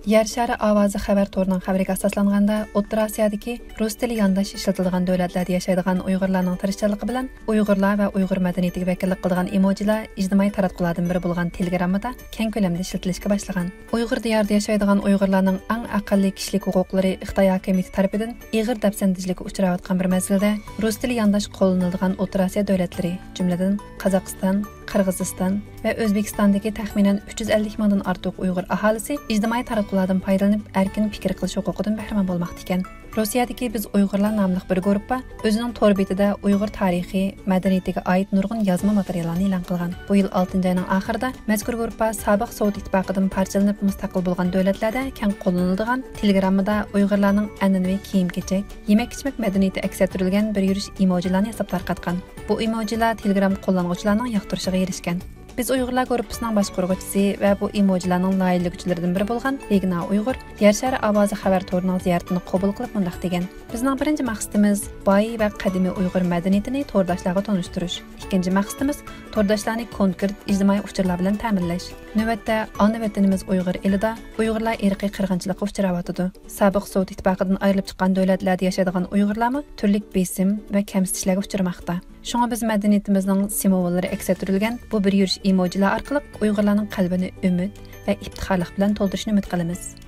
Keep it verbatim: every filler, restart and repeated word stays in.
يەر شارى ئاۋازى خەۋەر تورىنىڭ خەۋىرىگە ئاساسلانغاندا، ئوتتۇرا ئاسىيادىكى رۇس تىلى يانداش ئىشلىتىلىدىغان دۆلەتلەردە ياشايدىغان ئۇيغۇرلارنىڭ تىرىشچانلىقى بىلەن ئۇيغۇرلار ۋە ئۇيغۇر مەدەنىيىتىگە ۋەكىللىك قىلىدىغان ئېموجىلار ئىجتىمائىي تاراتقۇلاردىن بىرى بولغان تېلېگراممىدا كەڭ كۆلەمدە ئىشلىتىلىشكە باشلىغان. ئۇيغۇر دىيارىدا ياشايدىغان ئۇيغۇرلارنىڭ ئەڭ ئەقەللىي كىشىلىك ھوقۇقلىرى خىتاي ھاكىمىيىتى تەرىپىدىن ئېغىر دەپسەندىچىلىككە ئۇچراۋاتقان بىر مەزگىلدە، رۇس تىلى يانداش قوللىنىلىدىغان ئوتتۇرا ئاسىيا دۆلەتلىرى، جۈملىدىن، قازاقىستان، قىرغىزىستان ۋە ئۆزبېكىستاندىكى تەخمىنەن ئۈچ يۈز ئەللىك مىڭدىن ئارتۇق ئۇيغۇر ئاھالىسى ئىجتىمائىي تاراتقۇلاردىن پايدىلىنىپ، ئەركىن پىكىر قىلىش ھوقۇقىدىن بەھرىمەن بولماقتا ئىكەن. روسىيەدىكى بىز ئۇيغۇرلار ناملىق بىر گۇرۇپپا ئۆزىنىڭ تور بېتىدە ئۇيغۇر تارىخى، مەدەنىيىتىگە ئائىت نۇرغۇن يازما ماتېرىياللارنى ئېلان قىلغان. بۇ يىل ئالتىنچى ئاينىڭ ئاخىرىدا مەزكۇر گۇرۇپپا سابىق سوۋېت ئىتتىپاقىدىن پارچىلىنىپ مۇستەقىل بولغان دۆلەتلەردە كەڭ قوللىنىلىدىغان تېلېگراممىدا ئۇيغۇرلارنىڭ ئەنئەنىۋى كىيىم-كېچەك، يېمەك-ئىچمەك مەدەنىيىتى ئەكس ئەتتۈرۈلگەن بىر يۈرۈش ئېموجىلارنى ياساپ تارقاتقان. بۇ ئېموجىلار تېلېگرام قوللانغۇچىلارنىڭ ياقتۇرۇشىغا ئېرىشكەن. بىز ئۇيغۇرلار گۇرۇپپىسىنىڭ باشقۇرغۇچىسى ۋە بۇ ئېموجىلارنىڭ لايىھىلىگۈچىلىرىدىن بىرى بولغان رېگنا ئۇيغۇر يەر شارى ئاۋازى خەۋەر تورىنىڭ زىيارىتىنى قوبۇل قىلىپ مۇنداق دېگەن: بىزنىڭ بىرىنچى مەقسىتىمىز باي ۋە قەدىمىي ئۇيغۇر مەدەنىيىتىنى تورداشلارغا تونۇشتۇرۇش. ئىككىنچى مەقسىتىمىز تورداشلارنى كونكرېت ئىجتىمائىي ئۇچۇرلار بىلەن تەمىنلەش. نۆۋەتتە ئانا ۋەتىنىمىز ئۇيغۇر ئېلىدا ئۇيغۇرلار ئىرقىي قىرغىنچىلىققا ئۇچراۋاتىدۇ. سابىق سوۋېت ئىتتىپاقىدىن ئايرىلىپ چىققان دۆلەتلەردە ياشايدىغان ئۇيغۇرلارمۇ تۈرلۈك بېسىم ۋە كەمسىتىشلەرگە ئۇچرىماقتا. شۇڭا بىز مەدەنىيىتىمىزنىڭ سىمۋوللىرى ئەكس ئەتتۈرۈلگەن بۇ بىر يۈرۈش ئېموجىلار ئارقىلىق ئۇيغۇرلارنىڭ قەلبىنى ئۈمىد ۋە ئىپتىخارلىق بىلەن تولدۇرۇشنى ئۈمىد قىلىمىز.